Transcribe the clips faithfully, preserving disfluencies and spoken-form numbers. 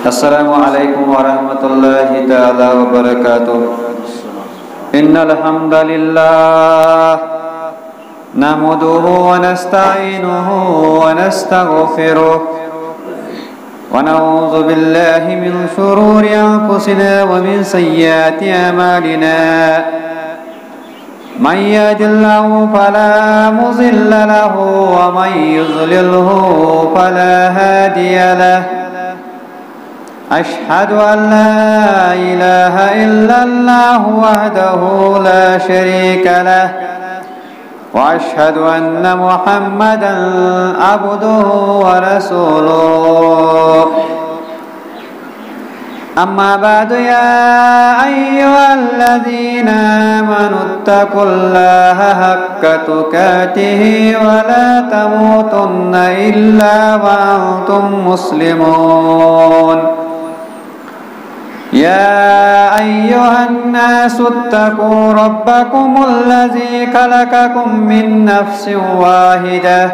السلام عليكم ورحمة الله تعالى وبركاته. إن الحمد لله نحمده ونستعينه ونستغفره، ونعوذ بالله من شرور أنفسنا ومن سيئات أعمالنا. من يهد الله فلا مضل له، ومن يضلله فلا هادي له. أشهد أن لا إله إلا الله وحده لا شريك له، وأشهد أن محمدا عبده ورسوله. أما بعد، يا أيها الذين آمنوا اتقوا الله حق تقاته ولا تموتن إلا وأنتم مسلمون. يا أيها الناس اتقوا ربكم الذي خلقكم من نفس واحدة،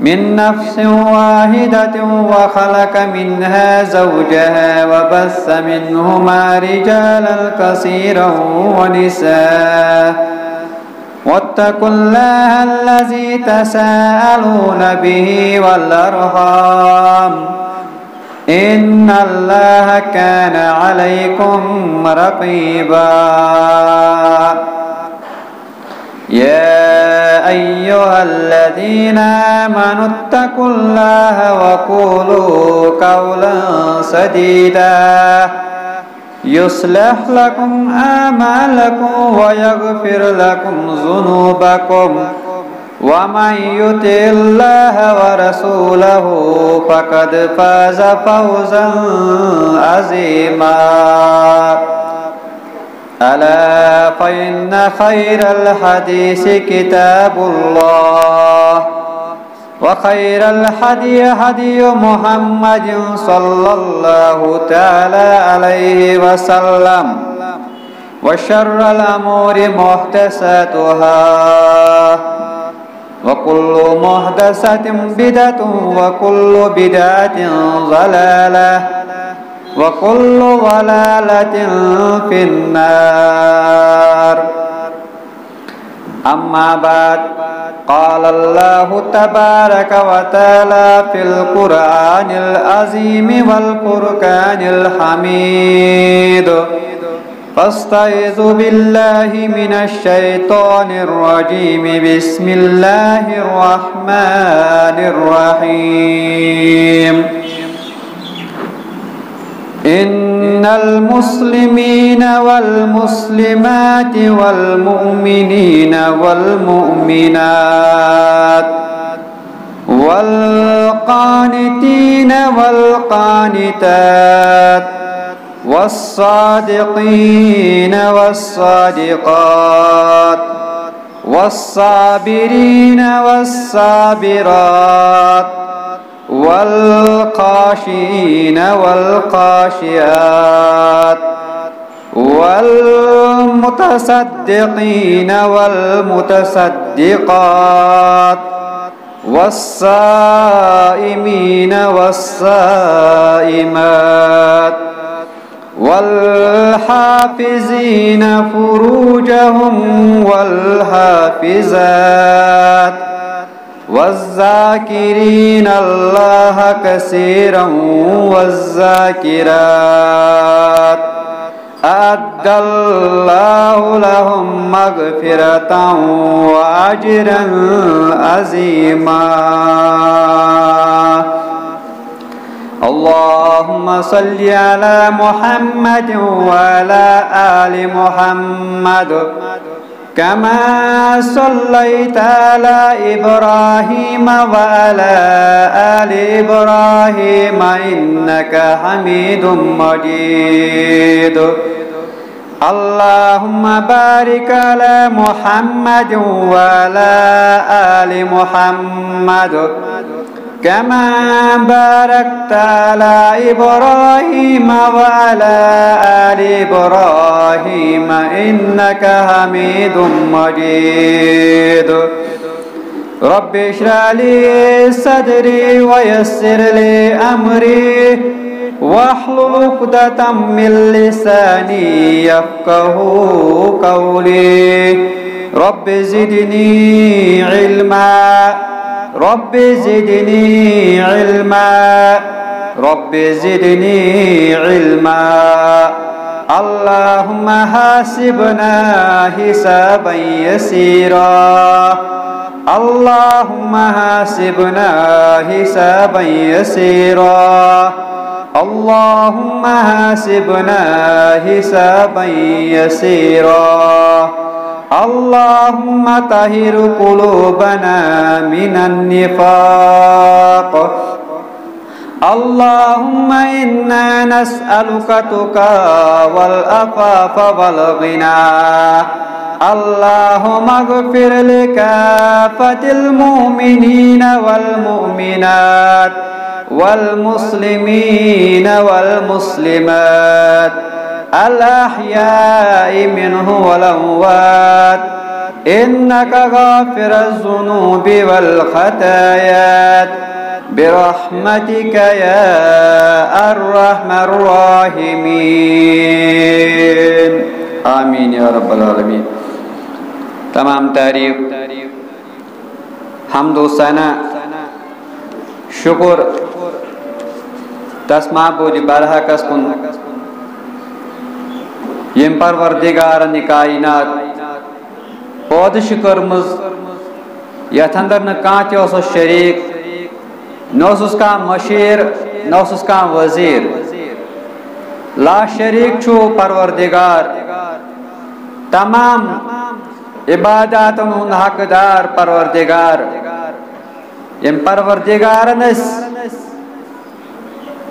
من نفس واحدة وخلق منها زوجها وبث منهما رجالا كثيرا ونساء، واتقوا الله الذي تساءلون به والأرحام، إن الله كان عليكم رقيبا. يا أيها الذين آمنوا اتقوا الله وقولوا قولا سديدا، يصلح لكم أعمالكم ويغفر لكم ذنوبكم، ومن يطع الله ورسوله فقد فاز فوزا عظيما. ألا فإن خير الحديث كتاب الله، وخير الهدي هدي محمد صلى الله تعالى عليه وسلم، وشر الأمور محدثاتها، وكل محدثة بدعة، وكل بدعة ضلالة، وكل ضلالة في النار. أما بعد، قال الله تبارك وتعالى في القرآن العظيم والفرقان الحميد، فاستعذ بالله من الشيطان الرجيم. بسم الله الرحمن الرحيم. إن المسلمين والمسلمات والمؤمنين والمؤمنات والقانتين والقانتات والصادقين والصادقات والصابرين والصابرات والخاشعين والخاشعات والمتصدقين والمتصدقات والصائمين والصائمات والحافظين فروجهم والحافظات والذاكرين الله كثيرا والذاكرات أعد الله لهم مغفرة وأجرا عظيما. اللهم صل على محمد وعلى آل محمد كما صليت على إبراهيم وعلى آل إبراهيم إنك حميد مجيد. اللهم بارك على محمد وعلى آل محمد كما باركت على إبراهيم وعلى آل إبراهيم إنك حميد مجيد. رب اشرح لي صدري ويسر لي أمري واحلل عقدة من لساني يفقهوا قولي. رب زدني علما، رب زدني علما، رب زدني علما. اللهم حاسبنا حسابا يسيرا. اللهم حاسبنا حسابا يسيرا. اللهم حاسبنا حسابا يسيرا. اللهم طهر قلوبنا من النفاق. اللهم إنا نسألك التقى والعفاف والغنى. اللهم اغفر لكافة المؤمنين والمؤمنات والمسلمين والمسلمات الأحياء منهم والأموات إنك غافر الذنوب والخطايا برحمتك يا أرحم الراحمين. آمين يا رب العالمين. تمام تعریف، حمد و ثنا، شکر تس معبود برحقس کن، یم پروردگارن یہ کائنات پٲدٕ چھِ کٔرمٕژ، یتھ اندر نہٕ کانٛہہ تہِ اوسُس شریٖک، نہ اوسُس کانٛہہ مشیر، نہ اوسُس کانٛہہ وزیر۔ لا شریٖک چھُ پروردگار، تمام عباداتن ہُنٛد حقدار پروردگار۔ یم پروردگارن أسۍ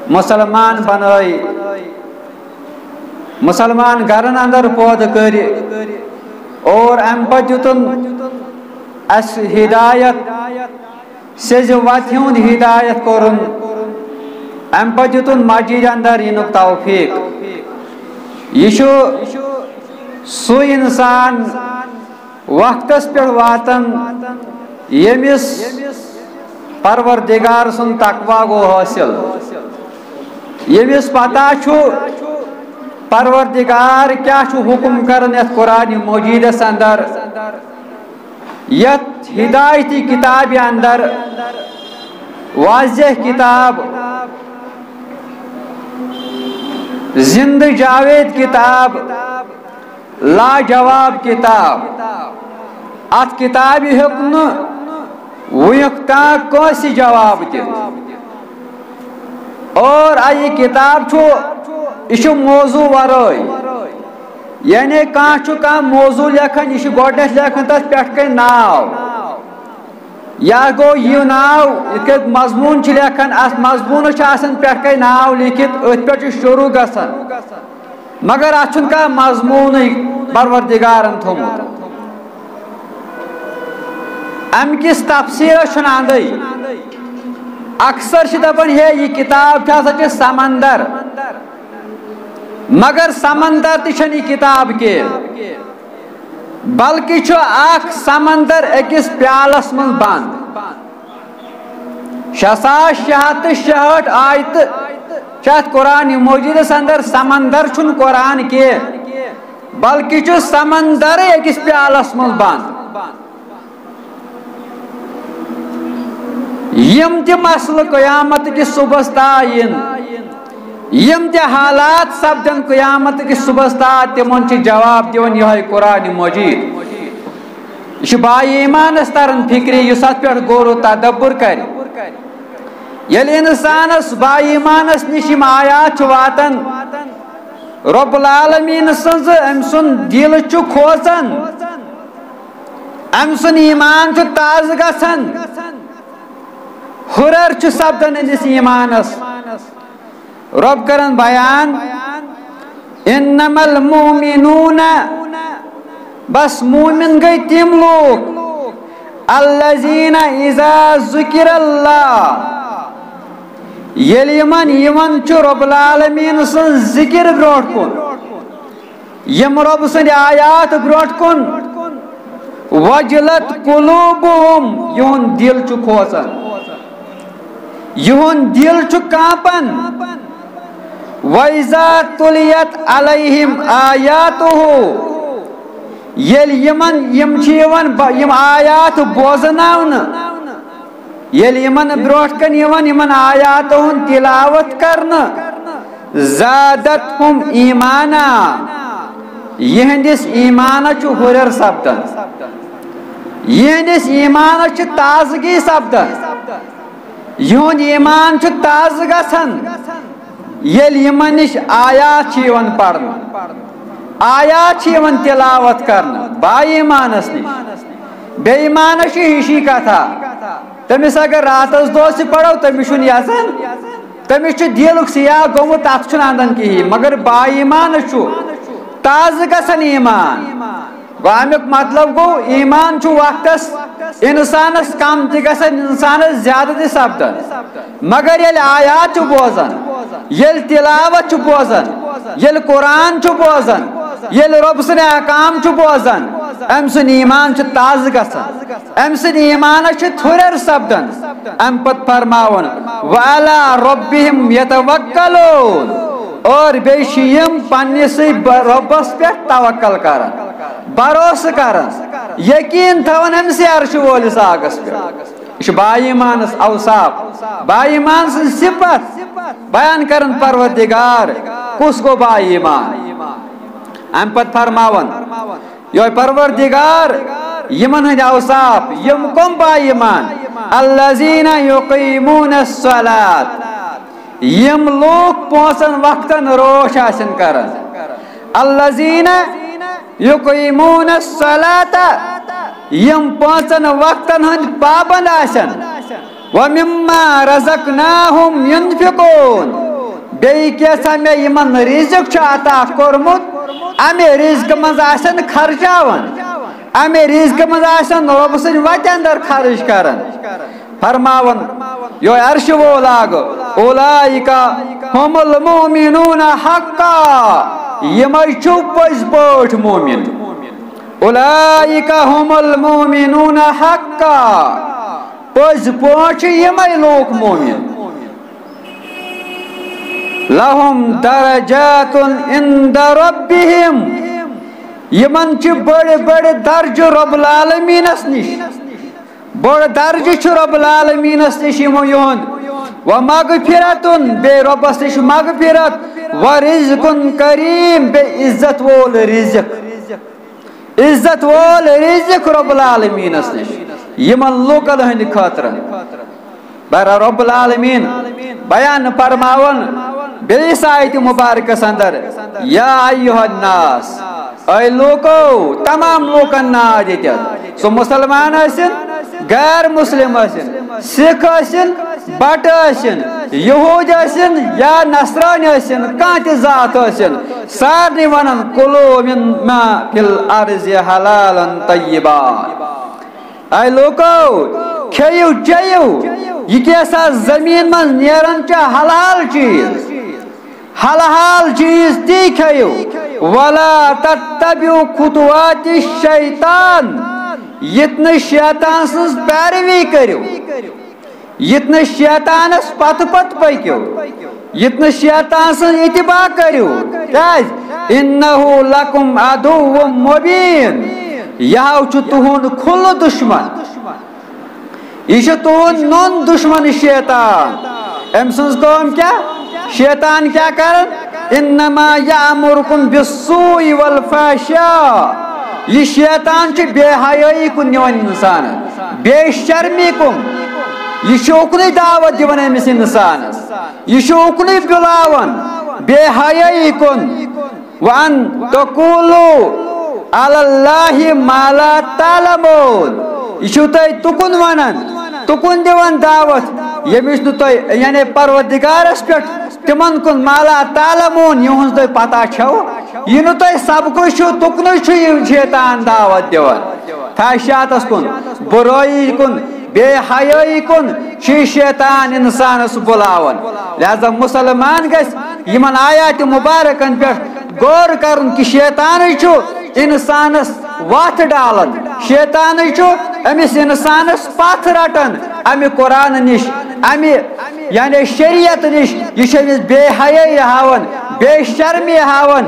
مسلمان بنٲے، مسلمان گرن اندر پٲدٕ کٔرۍ اور امہِ پتہٕ دیُتُن اسہِ ہدایت، سیٚزِ وتہِ ہُنٛد ہدایت کوٚرُن، امہِ پتہٕ دیُتُن مسجد اندر یِنُک توفیق۔ یہِ چھُ سُے انسان وقتس پٮ۪ٹھ واتان، ییٚمِس پروردگار سُنٛد تقوی گوٚو حٲصِل، ییٚمِس پتہ چھُ پروردگار کیٛاہ چھُ حکم کران یتھ قرآن مجیدس اندر، یتھ ہدایتی کتابہِ اندر، واضح کتاب، زندہ جاوید کتاب، لاجواب کتاب۔ اتھ کتابہِ ہیوٚک نہٕ وُنیُک تام کٲنٛسہِ جواب دِتھ۔ اور یہِ کتاب چھُ، یہِ چھُ موضوع ورٲے۔ یعنی کانٛہہ چھُ کانٛہہ موضوع لیکھان، یہِ چھُ گۄڈٕنیتھ لیکھان تتھ پٮ۪ٹھ کَنہِ ناو۔ یا گوٚو یہِ ناو، یِتھ کٔنۍ مضموٗن چھِ لیکھان، اتھ مضموٗنس چھُ آسان پٮ۪ٹھ کَنہِ ناو لیکھِتھ، أتھۍ پٮ۪ٹھ چھُ شروع گژھان۔ مگر اتھ چھُنہٕ کانٛہہ مضموٗنٕے پروردگارن تھوٚمُت۔ امہِ کِس تفسیرس چھُنہٕ اندٕے۔ اکثر چھِ دپان، ہے، یہِ کتاب چھِ ہسا چھِ سمندر۔ مگر سمندر تہِ چھَنہٕ یہِ کتاب کینٛہہ، بلکہِ چھُ اکھ سمندر أکِس پیالس منٛز بند۔ شےٚ ساس شےٚ ہتھ تہٕ شُہٲٹھ آیتہٕ چھِ اتھ قرآن مجیدس اندر۔ سمندر چھُنہٕ قرآن کینٛہہ، بلکہِ چھُ سمندرے أکِس پیالس منٛز بند۔ یِم تہِ مسلہٕ قیامت کِس صبحس تام یِن، یِم تہِ حالات سپدن قیامت کِس صبحس تام، تِمن چھُ جواب دِوان یِہوٚے قرآن مجید۔ یہِ چھُ با ایمانس تران فکرِ، یُس اتھ پٮ۪ٹھ غور و تدبر کرِ۔ ییٚلہِ انسانس با ایمانس نِش یِم آیات چھِ واتان، رب العالمین سٕنٛز أمۍ سُنٛد دِل چھُ کھوژان، أمۍ سُنٛد ایمان چھُ تازٕ گژھان، ہُرر چھُ سپدان أمِس ایمانس۔ رب کران بیان، انما المؤمنون، بس مومن گٔے تِم لوٗکھ، الذین اذا ذکر اللہ، ییٚلہِ یِمن یِوان چھُ رب العالمین سٕنٛز ذکر برونٛٹھ کُن، یِم رب سٕنٛدۍ آیات برونٛٹھ کُن، وجلت قلوبہم، یِہُنٛد دِل چھُ کھوژان، یِہُنٛد دِل چھُ کانپان۔ وَإِذَا تُلِيَتْ عَلَيْهِمْ آيَاتُهُ، ییٚلہِ یِمن یِم چھِ یِوان ب-، یِم آیات بوزناونہٕ، ییٚلہِ یِمن برونٛٹھ کَنہِ یِوان یِمن آیاتن ہُنٛد تِلاوت کرنہٕ، زادتہم ایمانا، یِہنٛدِس ایمانس چھُ ہُرٮ۪ر سپدان، یِہنٛدِس ایمانس چھِ تازگی سپدان، یِہُنٛد ایمان چھُ تازٕ گژھان، ییٚلہِ یِمن نِش آیات چھِ یِوان پرنہٕ، آیات چھِ یِوان تِلاوت کرنہٕ، با ایمانس نِش۔ بے ایمانس چھِ ہِشی کتھا، تٔمِس اگر راتس دۄہس تہِ پرو، تٔمِس چھُنہٕ یژان، تٔمِس چھُ دِلُک سیاہ گوٚمُت، تتھ چھُنہٕ اندان کِہیٖنۍ، مگر با ایمانس چھُ تازٕ گژھان ایمان۔ گوٚو، اَمیُک مطلب گوٚو، ایمان چھُ وقتس اِنسانس کم تہِ گژھان، اِنسانس زیادٕ تہِ سپدان۔ مگر ییٚلہِ آیات چھُ بوزان، ییٚلہِ تِلاوت چھُ بوزان، ییٚلہِ قرآن چھُ بوزان، ییٚلہِ رۄب سٕنٛدۍ احکام چھُ بوزان، أمۍ سُنٛد ایمان چھُ تازٕ گژھان، أمۍ سٕنٛدۍ ایمانس چھِ تھُرٮ۪ر سپدان۔ اَمہِ پتہٕ فرماوُن، وَعَلَىٰ رَبِّهِمْ يَتَوَكَّلُونَ، اور بیٚیہِ چھِ یِم پننِسٕے ب-، رۄبس پٮ۪ٹھ توکل کران، بھروسہٕ کران، یقیٖن تھاوان أمسٕے عرشہِ وٲلِس آقس پٮ۪ٹھ۔ یہِ چھُ با ایمانس اوصاف، با ایمان سٕنٛز صفت بیان کران پروردگار، کُس گوٚو با ایمان؟ اَمہِ پتہٕ فرماوان، یوے پروردگار، یِمن ہٕنٛدۍ اوصاف، یِم کم با ایمان؟ الذین یقیمون الصلاۃ، یِم لوٗکھ پانٛژن وقتن روش آسن کران۔ الذین یقیمون الصلاۃ، یِم پانٛژن وقتن ہٕنٛدۍ پابند آسن۔ ومما رزقناہم ینفقون، بیٚیہِ کینٛژھا مےٚ یِمن رزق چھُ عطا کوٚرمُت، امہِ رزقہٕ منٛز آسن خرچاوان، امہِ رزقہٕ منٛز آسن رۄب سٕنٛدِ وتہِ اندر خرٕچ کران۔ فرماوان، یوے عرشہِ وول آقہٕ، اولئک ہم المؤمنون حقا، یِمے چھُ پٔزۍ پٲٹھۍ مومن۔ اولئک ہم المؤمنون حقا، پٔزۍ پٲٹھۍ چھِ یِمے لوٗکھ مومن۔ لہم درجات عند ربہم، یِمن چھِ بٔڑۍ بٔڑۍ درجہٕ رب العالمینس نِش۔ بوٚڑ درجہٕ چھُ رب العالمینس نِش یِمو یِہُنٛد۔ و مغفرتن، بیٚیہِ رۄبس نِش مغفرت۔ و رزق کریم، بیٚیہِ عزت وول رزق۔ عزت وول رزق رب العالمینس نِش یِمن لوٗکن ہٕنٛدِ خٲطرٕ۔ بہرحال رب العالمین بیان فرماوان بیٚیِس آیتہِ مبارکس اندر، یا ایہا الناس، اے لوٗکو، تمام لوٗکن ناد ییٚتٮ۪تھ، سُہ مسلمان ٲسِن، غیر مسلم ٲسِن، سکھ ٲسِن، بٹ ٲسِن، یہود ٲسِن یا نصرٲنۍ ٲسِن، کانٛہہ تہِ ذات ٲسِن، سارنٕے ونان، کلوا مما فی الارض حلالا طیبا۔ اے لوٗکو، کھیٚیِو چیٚیِو یہِ کیٛاہ سا زٔمیٖن منٛز نیران چھِ حلال چیٖز، حلال چیٖز تی کھیٚیِو۔ ولا تتبعوا خطوات الشیطان، یِتھ نہٕ شیطان سٕنٛز پیروی کٔرِو، یِتھ نہٕ شیطانس پتہٕ پتہٕ پٔکِو، یِتھ نہٕ شیطان سٕنٛز اتباع کٔرِو۔ کیٛازِ؟ انہ لکم عدو مبین، یہِ ہاو چھُ تُہُنٛد کھُلہٕ دُشمن۔ یہِ چھُ تُہُنٛد نوٚن دُشمن شیطان۔ أمۍ سٕنٛز کٲم کیٛاہ؟ شیطان کیٛاہ کران؟ انما یامرکم بالسوء والفحشاء۔ یہِ شیطان چھُ بے حیٲیی کُن نِوان انسانن، بے شرمی کُن۔ یہِ چھُ اُکنُے دعوت دِوان أمِس انسانس، یہِ چھُ اُکنُے بُلاوان بے حیٲیی کُن۔ وَأَن تَقُولُوا عَلَى اللَّهِ مَا لَا تَعْلَمُونَ۔ یہِ چھُو تۄہہِ تُکُن وَنان، تُکُن دِوان دعوت، ییٚمِس نہٕ تۄہہِ، یعنی پروردگارس پٮ۪ٹھ تِمن کُن ما لا تعلمون، یِہٕنٛز تۄہہِ پتہ چھَو، یہِ نہٕ تۄہہِ سبقٕے چھُو، تُکنُے چھُ یہِ شیطان دعوت دِوان فحشاتس کُن، بُرٲیی کُن، بے حیٲیی کُن چھُ یہِ شیطان انسانس بُلاوان۔ لہذا مسلمان گژھِ یِمن آیات مبارکن پٮ۪ٹھ غور کرُن کہِ شیطانٕے چھُ انسانس وتھ ڈالان، شیطانٕے چھُ أمِس انسانس پتھ رٹان امہِ قرآن نِش، امہِ یعنی شریعت نِش، یہِ چھُ أمِس بے حیٲیی ہاوان، بے شرمی ہاوان،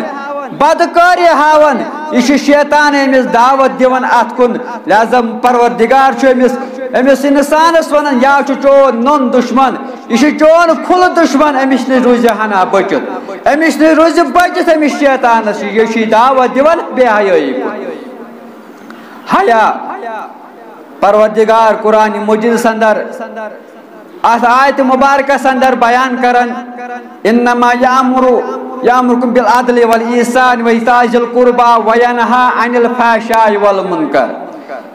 بدکٲری ہاوان۔ یہِ چھُ شیطان أمِس دعوت دِوان اَتھ کُن۔ لہذا پروردگار چھُ أمِس، أمِس اِنسانَس وَنان، یا چھُ چون نوٚن دُشمن، یہِ چھُ چون کھُلہٕ دُشمن، أمِس نِش روٗزِ ہنا بٔچِتھ، أمِس نِش روٗزِ بٔچِتھ أمِس شیطانَس نِش۔ یہِ چھُ یہِ دعوت دِوان بے حیٲیی کُن۔ حیا۔ پروردگار قرآن مجیدس اندر، اتھ آیت مبارکس اندر بیان کران، انما یامر، یامرکم بالعدل والاحسان وایتاء ذی القربی وینہی عن الفحشاء والمنکر۔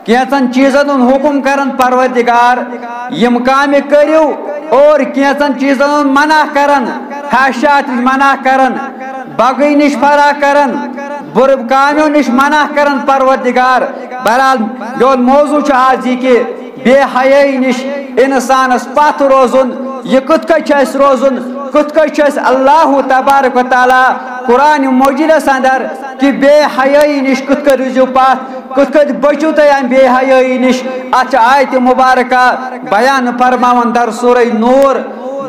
کینژن چیزن ہُنٛد حکم کران پروردگار، یم کامہِ کٔرِو، اور کینژن چیزن ہُنٛد منع کران، فحشاء نِش منع کران، بغی نِش منع کران، بُرٕ کامیو نِش منع کران پروردگار۔ بہرحال، میون موضوع چھُ آز یہِ کہِ بے حیٲیی نِش اِنسانَس پَتھ روزُن، یہِ کِتھ کٔنۍ چھُ اَسہِ روزُن، کِتھ کٔنۍ چھُ اَسہِ اللہ تبارک و تعالیٰ قرآن مجیدَس اندر کہِ بے حیٲیی نِش کِتھ کٔنۍ روٗزِو پَتھ، کِتھ کٔنۍ بٔچِو تُہۍ اَمہِ بے حیٲیی نِش۔ اَتھ چھِ آیتِ مبارکہ بیان فرماوان در سورہ نور،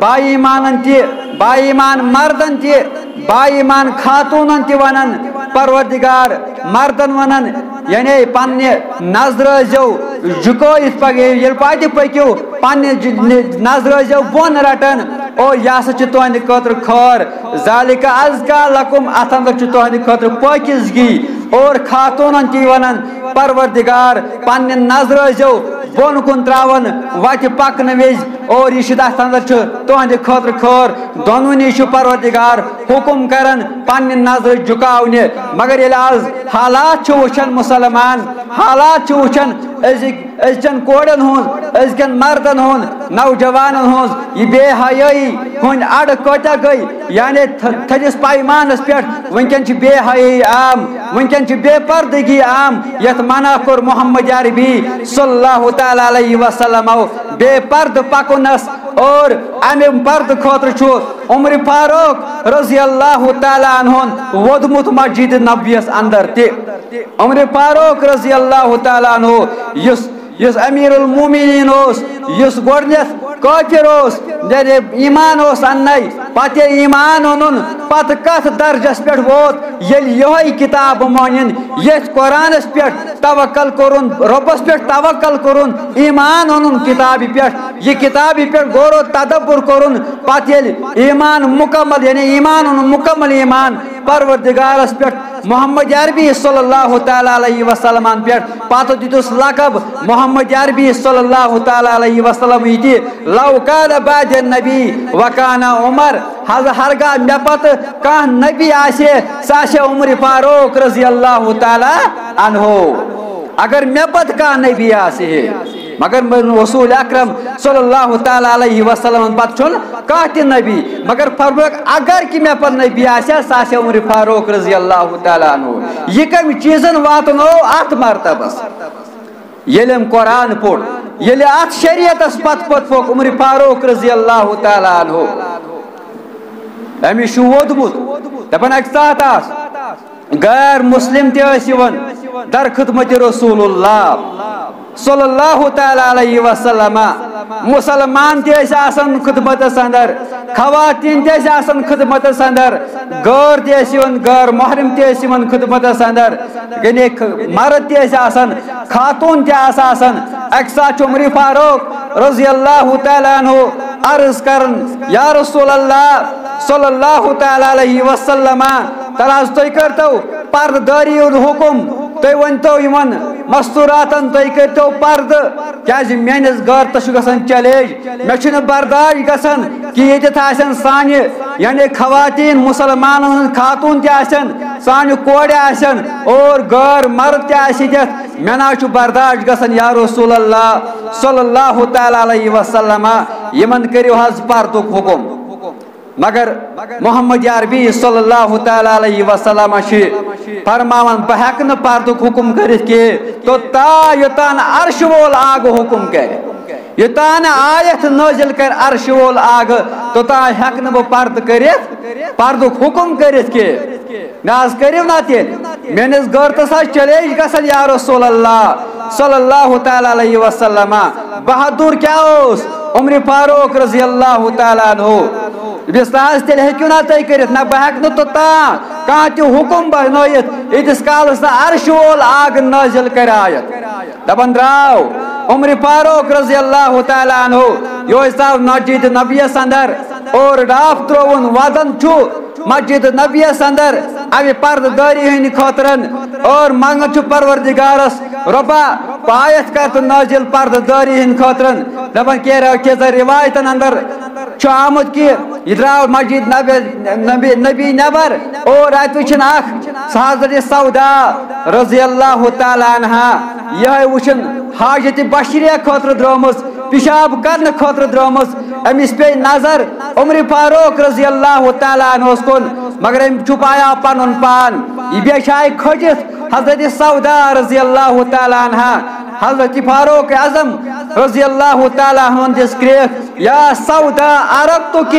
با ایمانن تہِ، با ایمان مردن تہِ، با ایمان خاتوٗنن تہِ ونان پروردگار، مردن ونان، یعنی پننہِ نظرٕ ٲسۍزیو جُکٲیِتھ پکِو، ییٚلہِ پتہِ پٔکِو، پننہِ ج-، نِ-، نظرٕ ٲسۍزیو بۄن رٹان، اور یہِ ہسا چھُ تُہنٛدِ خٲطرٕ خٲر، ذالک ازکیٰ لکم، اتھ اندر چھُ تُہنٛدِ خٲطرٕ پٲکیزگی۔ اور خاتوٗنن تہِ ونان پروردگار، پننہِ نظرٕ ٲسۍزیو بۄن کُن تراوان وتہِ پکنہٕ وِزِ، اور یہِ چھُ تتھ اندر چھُ تُہنٛدِ خٲطرٕ خٲر۔ دۄنوٕنی چھُ پروردگار حکم کران پننہِ نظرٕ جُکاونہِ، مگر ییٚلہِ آز حالات چھِ وٕچھان مسلمان، حالات چھِ وٕچھان أزِکۍ، أزچٮ۪ن کورٮ۪ن ہُنٛد، أزکٮ۪ن مردن ہُنٛد، نوجوانن ہُنٛد یہِ بے حیٲیی ہُنٛد اَڈٕ کۭتیاہ گٔے، یعنی تھ-، تھٔدِس پیمانس پٮ۪ٹھ وٕنکٮ۪ن چھِ بے حیٲیی عام، وٕنکٮ۪ن چھِ بے پردگی عام، یتھ منع کوٚر محمد عربی صلی اللہ تعالیٰ علیہ وسلمو بے پردٕ پکنس۔ اور امہِ پردٕ خٲطرٕ چھُ عمر فاروق رضی اللہ تعالیٰ عنہ ووٚدمُت مسجد نبویس اندر تہِ۔ عمر فاروق رضی اللہ تعالیٰ عنہ، یُس، یُس امیر المومنین اوس، یُس گۄڈنیتھ کافر اوس، یعنی ایمان اوس اننے، پتہٕ ییٚلہِ ایمان اوٚنُن، پتہٕ کتھ درجس پٮ۪ٹھ ووت، ییٚلہِ یِہوٚے کتاب مٲنِن، ییٚتھۍ قرآنس پٮ۪ٹھ توکل کوٚرُن، رۄبس پٮ۪ٹھ توکل کوٚرُن، ایمان اوٚنُن کتابہِ پٮ۪ٹھ، یہِ کتابہِ پٮ۪ٹھ غور و تدبر کوٚرُن، پتہٕ ییٚلہِ ایمان مکمل، یعنی ایمان اوٚنُن، مکمل ایمان پروردگارس پٮ۪ٹھ، محمد عربی صلی اللہ تعالیٰ علیہ وسلمن پٮ۪ٹھ، پتہٕ دِتُس لقب محمد عربی صلی اللہ تعالیٰ علیہ وسلم یہِ تہِ، لو کان بعدی نبی وکان عمر، حض-، ہرگاہ مےٚ پتہٕ کانٛہہ نبی آسہِ، سُہ آسہِ عمر فاروق رضی اللہ تعالیٰ عنہ۔ اگر مےٚ پتہٕ کانٛہہ نبی آسہِ ہے، مگر رسول اکرم صلی اللہ تعالیٰ علیہ وسلم پتہٕ چھُنہٕ کانٛہہ تہِ نبی، مگر فرمووُکھ، اگر کہِ مےٚ پتہٕ نبی آسہِ ہا، سُہ آسہِ ہا عمر فاروق رضی اللہ تعالیٰ عنہ۔ یہِ کمہِ چیٖزن واتنو اتھ مرتبس؟ ییٚلہِ أمۍ قرآن پوٚر، ییٚلہِ اتھ شریعتس پتہٕ پتہٕ پوٚک عمر فاروق رضی اللہ تعالیٰ عنہ، أمِس چھُ ووٚدمُت، دپان اکہِ ساتہٕ آس غیر مسلم تہِ ٲسۍ یِوان در خدمت رسول اللہ صلی اللہ تعالیٰ علیہ وسلم۔ مسلمان تہِ ٲسۍ آسان خدمتس اندر، خواتین تہِ ٲسۍ آسان خدمتس اندر، غٲر تہِ ٲسۍ یِوان، غٲر محرم تہِ ٲسۍ یِوان خدمتس اندر، یعنی خ-، مرد تہِ ٲسۍ آسان، خاتون تہِ آسہٕ آسان۔ اکہِ ساتہٕ چھُ عمر فاروق رضی اللہ تعالیٰ عنہ عرض کران، یا رسول اللہ صلی اللہ تعالیٰ علیہ وسلم، تَلہٕ حظ تُہۍ کٔرتو پردٕ دٲری ہُنٛد حُکم، تُہۍ ؤنۍتو یِمن مستوراتن، تُہۍ کٔرتو پردٕ، کیازِ میٲنِس غٲرتس چھُ گژھان challenge، مےٚ چھُنہٕ برداش گژھان کہِ ییٚتٮ۪تھ آسن سانہِ، یعنی خواتین، مسلمانن ہٕنٛز خاتون تہِ آسن، سانہِ کورِ آسن اور غٲر مرد تہِ آسہِ ییٚتٮ۪تھ، مےٚ نہ حظ چھُ برداش گژھان یا رسول اللہ صلی اللہ تعالیٰ علیہ وسلم، یِمن کٔرِو حظ پردُک حُکم۔ مگر محمد عربی صلی اللہ تعالیٰ علیہ وسلم چھِ فرماوان، بہٕ ہٮ۪کہٕ نہٕ پردُک حُکم کٔرِتھ کینٛہہ توٚتام یوٚتام نہٕ عرشہِ وول آگہٕ حُکم کرِ، یوٚتام نہٕ آیت نٲزِل کرِ عرشہِ وول آگہٕ، توٚتام ہٮ۪کہٕ نہٕ بہٕ پردٕ کٔرِتھ، پردُک حُکم کٔرِتھ کینٛہہ۔ مےٚ حظ کٔرِو نا تیٚلہِ، میٲنِس غٲرتس حظ challenge گژھان یا رسول اللہ صلی اللہ تعالیٰ علیہ وسلم۔ بہادُر کیٛاہ اوس؟ عمر فاروق رضی اللہ تعالیٰ عنہ، دوٚپُس، "نہ حظ، تیٚلہِ ہیٚکِو نہ تُہۍ کٔرِتھ، نہ بہٕ ہٮ۪کہٕ نہٕ توٚتام کانٛہہ تہِ حُکُم بنٲیِتھ، ییٖتِس کالس نہٕ عرشہِ وول آنگن نٲزِل کرِ آیت۔" دپان درٛاو عمر فاروق رضی اللہ تعالیٰ عنہ، یُہوے ژاو مسجد نبیَس اندر اور ڈاپھ ترٛووُن، ودان چھُ مسجد نبیَس اندر امہِ پردٕ دٲری ہٕنٛدِ خٲطرٕ اور منگان چھُ پروردگارس، "رۄبا، پایتھ کر تہٕ نٲزِل پردٕ دٲری ہٕنٛدِ خٲطرٕ۔" دپان کینٛہہ، کینٛژن روایتن اندر چھُ آمُت کہ یہِ درٛاو مسجد نبی، نبی، نبی نٮ۪بر اور اتہِ وٕچھِن اکھ سۄ حضرت سودا رضی اللہ تعالیٰ عنہا، یِہوٚے وٕچھِن حاجت بشریہ خٲطرٕ درٛٲمٕژ، پِشاب کرنہٕ خٲطرٕ درٛٲمٕژ۔ أمِس پیٚیہِ نظر عمر فاروق رضی اللہ تعالیٰ عنہس کُن، مگر أمۍ چھُپایاو پنُن پان۔ یہِ بیٚیہِ چھِ آیہِ کھٔٹِتھ حضرت سودا رضی اللہ تعالیٰ عنہا۔ حضرت فاروق اعظم رضی اللہ تعالیٰ عنہن دِژ کرٛیکھ، "یا سودا، عرفتُک،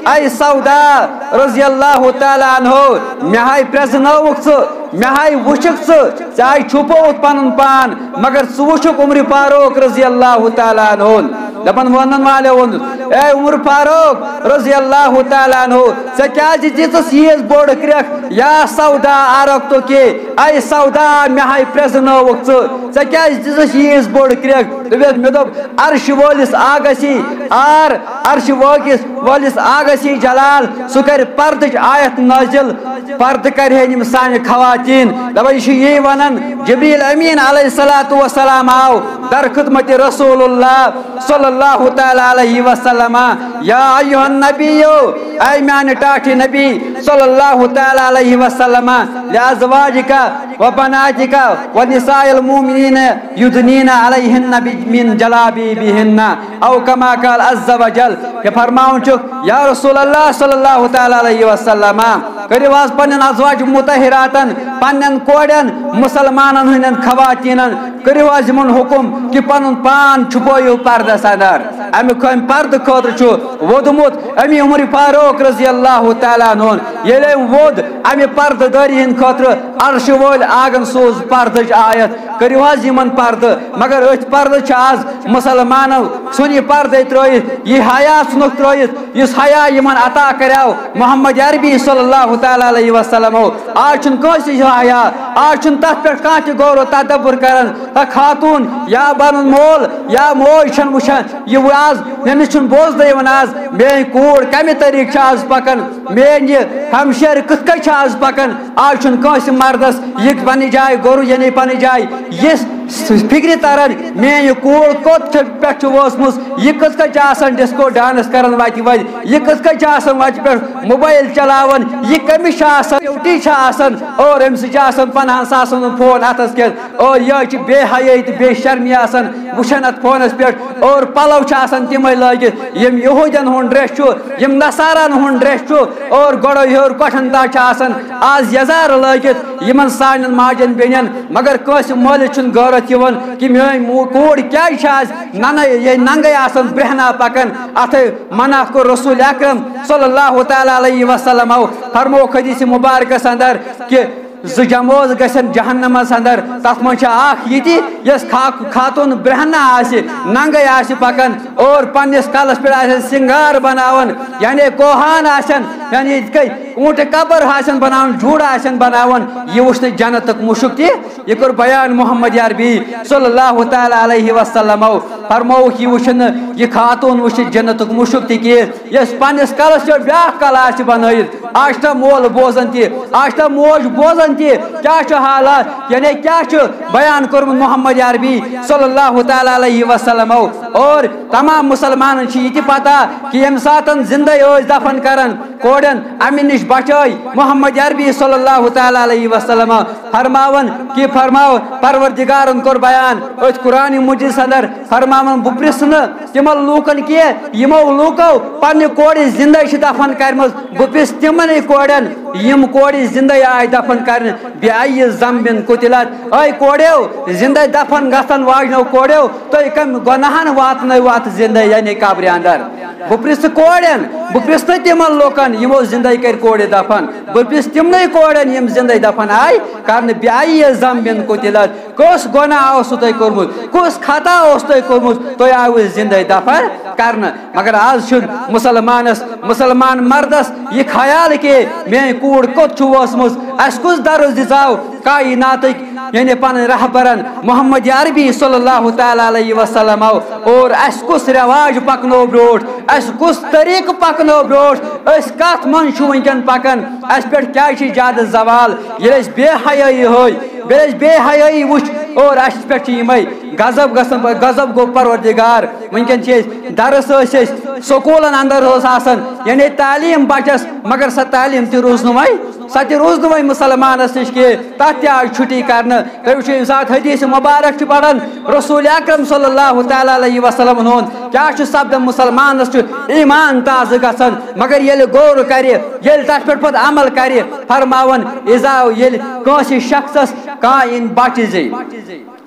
اے سودا رضی اللہ تعالیٰ عنہ، مےٚ ہاے پرٛزنٲوُکھ ژٕ، مےٚ ہاے وٕچھُکھ ژٕ، ژےٚ ہاے چھُپووُتھ پنُن پان، مگر ژٕ وٕچھُکھ عمر فاروق رضی اللہ تعالیٰ عنہ۔" دپان وَنن والٮ۪و ووٚن، "اے عمر فاروق رضی اللہ تعالیٰ عنہ، ژےٚ کیازِ دِژٕس ییٖژ بٔڑ کرٛیکھ؟ یا سودا، عرفتُک، اے سودا، مےٚ ہاے پرٛزنٲوُکھ ژٕ، ژےٚ کیازِ دِژٕس ییٖژ بٔڑ کرٛیکھ؟" دوٚپُس، مےٚ دوٚپ، عرشہِ وٲلِس آگسی آر، عرشہِ وٲلِس، وٲلِس آگسی جلال، سُہ کرِ پردٕچ آیت نٲزِل، پردٕ کرِہن یِم سانہِ خواتین۔ دپان یہِ چھُ یی ونان، جبریل امین علیہ الصلوۃ والسلام آو در خدمت رسول اللہ صلی اللہ تعالیٰ علیہ وسلم، "یا ایھا النبی، اے میانہِ ٹاٹھہِ نبی صلی اللہ تعالیٰ علیہ وسلم، لازواجک و بناتک و نساء المؤمنین یدنین علیہن من جلابیبہن، او کما قال عز و جل۔" یہِ فرماوان چھُ، یا رسول اللہ صلی اللہ تعالیٰ علیہ وسلم، کٔرِو حظ پننٮ۪ن ازواج مطہراتن، پننٮ۪ن کورٮ۪ن، مسلمانن ہٕنٛدٮ۪ن خواتینن، کٔرِو حظ یِمن حُکم کہِ پنُن پان چھُپٲیِو پردس اندر۔ اَمہِ خٲمۍ پردٕ خٲطرٕ چھُ ووٚدمُت اَمی عمر فاروق رضی اللہ تعالیٰ عنہ۔ ییٚلہِ أمۍ ووٚد اَمہِ پردٕ دٲری ہٕنٛدِ خٲطرٕ، عرشہِ وٲلۍ آگن سوز پردٕچ آیت، کٔرِو حظ یِمن پردٕ۔ مگر أتھۍ پردٕ چھِ آز مسلمانو ژھُن یہِ پردے ترٲیِتھ، یہِ حیا ژھُنُکھ ترٲیِتھ، یُس حیا یِمن عطا کریاو محمد عربی صلی اللہ تعالیٰ علیہ وسلمو۔ آز چھُنہٕ کٲنٛسہِ یہِ حیا، آز چھُنہٕ تتھ پٮ۪ٹھ کانٛہہ تہِ غور و تدبر کران۔ تہ خاتون یا پنُن مول یا موج چھَنہٕ وٕچھان، یہِ وۄنۍ آز مےٚ نِش چھُنہٕ بوزنہٕ یِوان آز، میٲنۍ کوٗر کمہِ طریٖقہٕ چھِ آز پکان، میٲنۍ یہِ ہمشیرٕ کِتھ کٔنۍ چھِ آز پکان۔ آز چھُنہٕ کٲنٛسہِ مردس یہِ پننہِ جایہِ گوٚرُو، یعنی پننہِ جایہِ یہِ فکرِ تران، میٲنۍ یہِ کوٗر کوٚت چھِ، پٮ۪ٹھ چھِ وٲژمٕژ، یہِ کِتھ کٔنۍ چھِ آسان ڈسکو ڈانس کران وتہِ وتہِ، یہِ کِتھ کٔنۍ چھِ آسان وتہِ پٮ۪ٹھ موبایل چلاوان، یہِ کٔمِس چھِ آسان، ڈیوٹی چھِ آسان، اور أمِس چھِ آسان پنٛدہن ساسن ہُنٛد فون اتھس کٮ۪تھ۔ اور یہِ حظ چھِ بے حیٲیی تہٕ بے شرمی آسان وٕچھان اتھ فونس پٮ۪ٹھ۔ اور پلو چھِ آسان تِمے لٲگِتھ، یِم یہوٗدٮ۪ن ہُنٛد ڈریس چھُ، یِم نصارن ہُنٛد ڈریس چھُ، اور گۄڈو ہیوٚر کۄٹھٮ۪ن تام چھِ آسان آز یزارٕ لٲگِتھ یِمن سانٮ۪ن ماجٮ۪ن بیٚنٮ۪ن۔ مگر کٲنٛسہِ مٲلِس چھُنہٕ غٲرت یِوان کہِ میٲنۍ مو-، کوٗر کیازِ چھِ آز ننہٕ، یہِ ننگے آسان برہنہ پکان۔ اتھے منع کوٚر رسول اکرم صلی اللہ تعالیٰ علیہ وسلمو، فرمووُکھ حدیث مبارکس اندر کہِ زٕ جمٲژ گژھن جہنمس اندر، تتھ منٛز چھِ اکھ یہِ تہِ، یۄس خا-، خاتون برہنہ آسہِ، ننگے آسہِ پکان اور پننِس کلس پٮ۪ٹھ آسن سنگار بناوان، یعنی کوہان آسن، یعنی یِتھ کٔنۍ اوٗنٹہِ قبر آسن بناوان، جوڑٕ آسن بناوان، یہِ وٕچھ نہٕ جنتُک مُشُک تہِ۔ یہِ کوٚر بیان محمد عربی صلی اللہ تعالیٰ علیہ وسلمو، فرمووُکھ، یہِ وٕچھن نہٕ، یہِ خاتون وٕچھِ جنتُک مُشُک تہِ کینٛہہ، یۄس پننِس کلس پٮ۪ٹھ بیاکھ کلہٕ آسہِ بنٲیِتھ۔ آز چھا مول بوزان تہِ، آز چھا موج بوزان تہِ، کیٛاہ چھُ حالات، یعنی کیٛاہ چھُ بیان کوٚرمُت محمد عربی صلی اللہ تعالیٰ علیہ وسلمو۔ اور تمام مسلمانن چھِ یہِ تہِ پتہ کہِ ییٚمہِ ساتن زندے ٲسۍ دفن کران کورٮ۪ن، امہِ نِش بچٲے محمد عربی صلی اللہ تعالیٰ علیہ وسلم۔ فرماوان کہِ فرماو، پروردگارن کوٚر بیان أتھۍ قرآن مجیدس اندر، فرماوان، بہٕ پرژھٕ نہٕ تِمن لوٗکن کینٛہہ، یِمو لوٗکو پننہِ کورِ زندے چھِ دفن کرِمٕژ، بہٕ پرژھٕ تِمنٕے کورٮ۪ن، یِم کورِ زندے آیہِ دفن کرنہٕ، بأي ذنب قتلت، اے کورٮ۪و، زندے دفن گژھن واجنیو کورٮ۪و، تُہۍ کمہِ گۄناہن واتنٲوٕ اتھ زندے یعنی قبرِ اندر؟ بہٕ پرٛژھٕ کورٮ۪ن، بہٕ پرٛژھٕ نہٕ تِمن لوٗکن یِمو زِندَے کٔرۍ کورِ دفن، بہٕ پرٛژھٕ تِمنٕے کورٮ۪ن یِم زِندَے دفن آیہِ کرنہٕ، بِأَيِّ ذَنبٍ قُتِلَتْ، کُس گۄناہ اوسوٕ تۄہہِ کوٚرمُت، کُس خطا اوس تۄہہِ کوٚرمُت، تُہۍ آیوٕ زِندَے دفن کرنہٕ۔ مگر آز چھُنہٕ مُسلمانس، مُسلمان مردس یہِ خیال کہِ میٲنۍ کوٗر کوٚت چھُ وٲژمٕژ، اسہِ کُس درس دِژاو کائناتٕکۍ یعنی پنٕنۍ رہبرن محمد عربی صلی اللہ تعالیٰ علیہ وسلم آو، اور اسہِ کُس رواج پکنو برونٛٹھ، اسہِ کُس طریقہٕ پکنو برونٛٹھ، أسۍ کتھ منٛز چھِ وٕنکیٚن پکان، اسہِ پٮ۪ٹھ کیازِ چھِ زیادٕ زوال؟ ییٚلہِ أسۍ بے حیٲیی ہٲے، ییٚلہِ أسۍ بے حیٲیی وٕچھ اور اسہِ پٮ۪ٹھ چھِ یِمے غضب گژھان، غضب گوٚو پروردگار۔ وٕنکیٚن چھِ أسۍ درس ٲسۍ أسۍ سکوٗلن اندر اوس آسان، یعنی تعلیٖم بچس، مگر سۄ تعلیٖم تہِ روٗز نہٕ وۄنۍ، سۄ تہِ روٗز نہٕ وۄنۍ مُسلمانس نِش کینٛہہ، تتھ تہِ آیہِ چھُٹی کرنہٕ۔ تُہۍ وٕچھِو، ییٚمہِ ساتہٕ حدیث مبارک چھُ پران رسول اکرم صلی اللہ تعالیٰ علیہ وسلم ہُنٛد، کیٛاہ چھُ سپدان؟ مُسلمانس چھُ ایمان تازٕ گژھان، مگر ییٚلہِ غور کرِ، ییٚلہِ تتھ پٮ۪ٹھ پتہٕ عمل کرِ، فرماوان، اذا، ییٚلہِ کٲنٛسہِ شخصس کانٛہہ یِن بچہِ زِ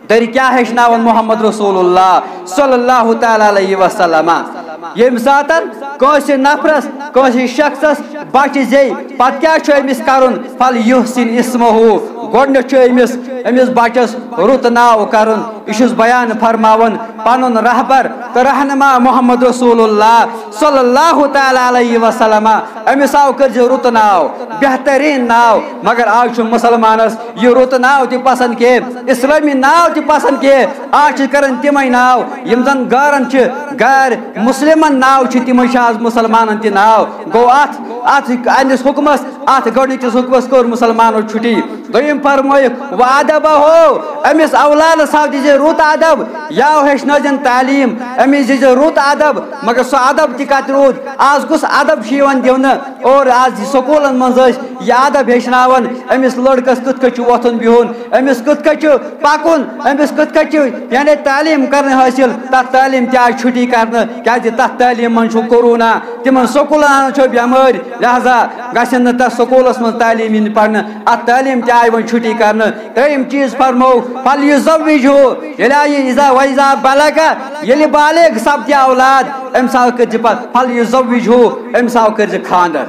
دٔرۍ کیٛاہ ہیٚچھناوان محمد رسول اللہ صلی اللہ تعالیٰ علیہ وسلم؟ ییٚمہِ ساتن کٲنٛسہِ نفرس، کٲنٛسہِ شخصس بچہِ زیٚیہِ، پتہٕ کیٛاہ چھُ أمِس کرُن؟ فل یحسن اسمہ، گۄڈٕنیتھ چھُ أمِس، أمِس بچس رُت ناو کرُن۔ یہِ چھُس بیان فرماوان پنُن رہبر تہٕ رہنما محمد رسول اللہ صلی اللہ تعالیٰ علیہ وسلم۔ أمِس آو کٔرزِ رُت ناو، بہتریٖن ناو، مگر آز چھُ مُسلمانس یہِ رُت ناو تہِ پسند کینٛہہ، اسلٲمی ناو تہِ پسند کینٛہہ۔ آز چھِ کران تِمے ناو یِم زن غٲرن چھِ، غٲر مُسلمن ناو چھِ، تِمے چھِ آز مُسلمانن تہِ ناو۔ گوٚو اتھ، اتھ أہنٛدِس حُکمس، اتھ گۄڈٕنِکِس حُکمس کٔر مُسلمانو چھُٹی۔ دوٚیِم فرمٲیِکھ، وادبہ ہو، أمِس اولادس ہاو دِژے رُت ادب، یاو ہیٚچھنٲوزٮ۪ن تعلیٖم، أمِس دِژے رُت ادب، مگر سُہ ادب تہِ کتہِ روٗد؟ آز کُس ادب چھُ یِوان دِونہٕ؟ اور آز یہِ سکوٗلن منٛز ٲسۍ یہِ ادب ہیٚچھناوان، أمِس لڑکس کِتھ کٔنۍ چھُ وۄتھُن بِہُن، أمِس کِتھ کٔنۍ چھُ پکُن، أمِس کِتھ کٔنۍ چھُ یعنی تعلیٖم کرٕنۍ حٲصِل، تتھ تعلیٖم تہِ آیہِ چھُٹی کرنہٕ، کیازِ تتھ تعلیٖم منٛز چھُ کورونا، تِمن سکوٗلن چھُ بٮ۪مٲرۍ، لہذا گژھن نہٕ تتھ سکوٗلس منٛز تعلیٖم یِنۍ پرنہٕ، اتھ تعلیٖم تہِ آیہِ وۄنۍ چھُٹی کرنہٕ۔ ترٛیٚیِم چیٖز فرمو، فل یُزوِج ہو، ییٚلہِ آیہِ اذا و اذا بلغ، ییٚلہِ بالغ سپدِ اولاد، أمِس آو کٔرزِ پتہٕ فل یُزوِج ہو، أمِس آو کٔرزِ خاندر۔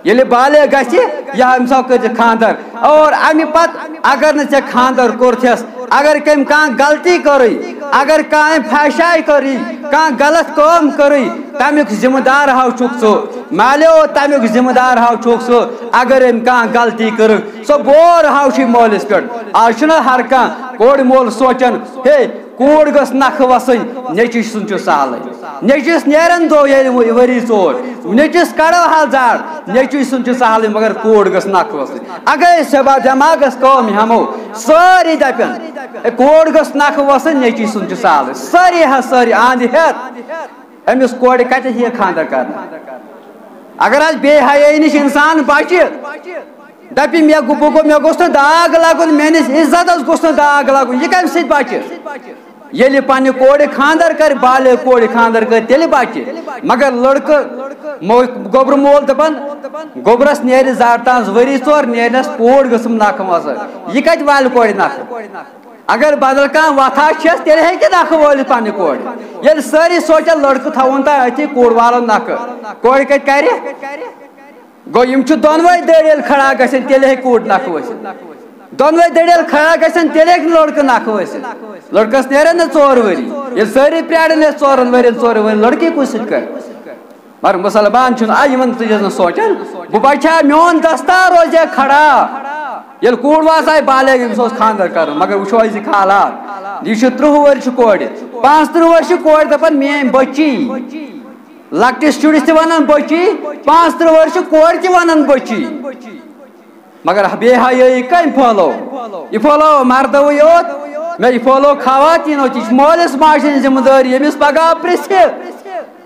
ییٚلہِ بالغ گژھِ، یا أمِس آو کٔرزِ خاندر۔ اور امہِ پتہٕ اگر نہٕ ژےٚ خاندر کوٚرتھس، اگر کٔمۍ کانٛہہ غلطی کٔرٕے، اگر کانٛہہ أمۍ فحشاے کٔرٕے، کانٛہہ غلط کٲم کٔرٕے، تمیُک ذمہٕ دار ہاو چھُکھ ژٕ۔ مالیو، تمیُک ذمہٕ دار ہاو چھُکھ ژٕ، اگر أمۍ کانٛہہ غلطی کٔرٕکھ، سۄ بور ہاو چھُے مٲلِس پٮ۪ٹھ۔ آز چھُنہ ہر کانٛہہ کورِ مول سونٛچان، ہے، کوٗر گٔژھ نکھٕ وسٕنۍ، نیٚچوۍ سُنٛد چھُ سہلٕے۔ نیٚچوِس نیرن دۄہ ییٚلہِ ؤ-، ؤری ژور، نیٚچوِس کڑو حال زاڑ، نیٚچوۍ سُنٛد چھُ سہلٕے، مگر کوٗر گٔژھ نکھٕ وسٕنۍ۔ اگر أسۍ سیبا دٮ۪ماغس کٲم ہٮ۪مو، سٲری دپن، "اے، کوٗر گٔژھ نکھٕ وسٕنۍ، نیٚچوۍ سُنٛد چھُ سہلٕے"، سٲری حظ سٲری آندِ ہٮ۪تھ، أمِس کورِ کتہِ یِیہِ خانٛدر کرنہٕ؟ اگر حظ بے حیٲیی نِش انسان بچہِ، دپہِ، "مےٚ گوٚو، بہٕ گوٚو، مےٚ گوٚژھ نہٕ داغ لگُن، میٲنِس عزتس گوٚژھ نہٕ داغ لگُن"، یہِ کمہِ سۭتۍ بچہِ؟ ییٚلہِ پننہِ کورِ خانٛدر کرِ، بالغ کورِ خانٛدر کرِ، تیٚلہِ بچہِ۔ مگر لڑکہٕ، مو-، گوٚبرٕ مول دپان، گوٚبرس نیرِ زر تانۍ ؤری ژور، نیرنس کوٗر گٔژھٕم نکھٕ وسٕنۍ۔ یہِ کتہِ والہِ کورِ نکھٕ؟ اگر بدل کانٛہہ وتھا چھس، تیٚلہِ ہیٚکہِ نکھٕ وٲلِتھ پننہِ کورِ۔ ییٚلہِ سٲری سونٛچن لڑکہٕ تھاوُن تانۍ أتھی، کوٗر والن نکھٕ، کورِ کتہِ کرِ؟ گوٚو، یِم چھِ دۄنوَے دٔرۍ ییٚلہِ کھڑا گژھن، تیٚلہِ ہیٚکہِ کوٗر نکھٕ ؤسِتھ۔ دۄنوَے دٔرۍ ییٚلہِ کھڑا گژھن، تیٚلہِ ہیٚکہِ نہٕ لڑکہٕ نکھٕ ؤسِتھ۔ لڑکس نیرن نہٕ ژور ؤری۔ ییٚلہِ سٲری پرٛارن ٲسۍ ژورن ؤرین، ژورن ؤرین، لڑکی کُس سۭتۍ کرِ؟ مگر مُسلمان چھُنہٕ آ یِمن چیٖزن سونٛچان۔ بہٕ بچہٕ ہا، میون دستار روزِ ہا کھڑا۔ ییٚلہِ کوٗر وٲژ آیہِ بالغ، أمِس اوس خانٛدر کرُن، مگر وٕچھو أزِکۍ حالات۔ یہِ چھُ ترٕٛہ وُہُر چھُ کورِ، پانٛژھ ترٕٛہ وُہُر چھِ کورِ دپان، "میٲنۍ بچی"۔ لۄکٹِس شُرِس تہِ ونان بچی، پانٛژھ ترٕٛہ وُہُر چھِ کورِ تہِ ونان بچی۔ مگر بے حیٲیی کٔمۍ پھٲلٲو؟ یہِ پھٲلٲو مردوٕے یوت، نہ یہِ پھٲلٲو خواتیٖنو تہِ۔ یہِ چھِ مٲلِس ماجہِ ہٕنٛز ذمہٕ دٲری، ییٚمِس پگاہ پرٛژھِ،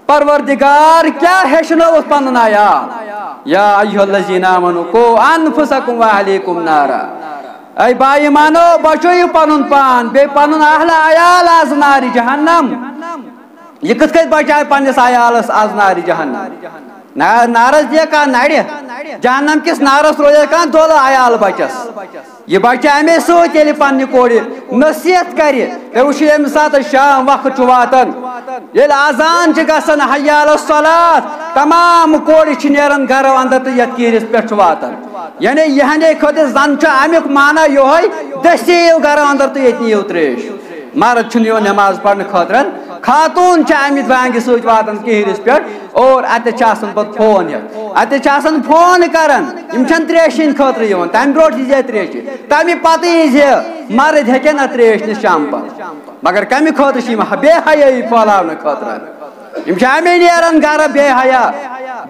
"پروردگار کیٛاہ ہیٚچھنٲوُتھ پنُن عیال؟" یا ایھا الذین آمنوا قوا انفسکم و اہلیکم نارا۔ اے با ایمانو، بچٲیِو پنُن پان، بیٚیہِ پنُن اہل عیال از نارِ جہنم۔ یہِ کِتھ کٔنۍ بچایہِ پننِس عیالس از نارِ جہنم؟ نا-، نارس دِیا کانٛہہ نرِ؟ جہنم کِس نارس روزِ کانٛہہ دولہٕ عیال بچس۔ یہِ بچہِ امے سۭتۍ ییٚلہِ پننہِ کورِ نصیحت کرِ۔ تُہۍ وٕچھِو، ییٚمہِ ساتہٕ شام وقت چھُ واتان، ییٚلہِ اذان چھِ گژھان، حی علی الصلاۃ، تمام کورِ چھِ نیران گرو اندر تہٕ یتھ کیٖرِس پٮ۪ٹھ چھُ واتان۔ یعنی یِہنٛدے خٲطرٕ زن چھُ امیُک معنی یِہوٚے، دٔسۍ یِیِو گرو اندر تہٕ ییٚتہِ نِیِو ترٛیش۔ مرد چھُنہٕ یِوان نٮ۪ماز پرنہٕ خٲطرٕ، خاتوٗن چھِ امہِ بانگہِ سۭتۍ واتان کیٖرِس پٮ۪ٹھ اور اتہِ چھِ آسان پتہٕ فون ہٮ۪تھ، اتہِ چھِ آسان فون کران، یِم چھنہٕ ترٛیشہِ ہٕنٛدِ خٲطرٕ یِوان، تمہِ برونٛٹھ ییٖزِ ترٛیشہِ، تمہِ پتہٕ ییٖزِ، مرد ہیٚکہِ نہٕ ترٛیش نِتھ شامہٕ پتہٕ۔ مگر کمہِ خٲطرٕ چھِ یِم؟ بے حیٲیی پھٔہلاونہٕ خٲطرٕ۔ یِم چھِ اَمے نیران گرٕ بے حیا،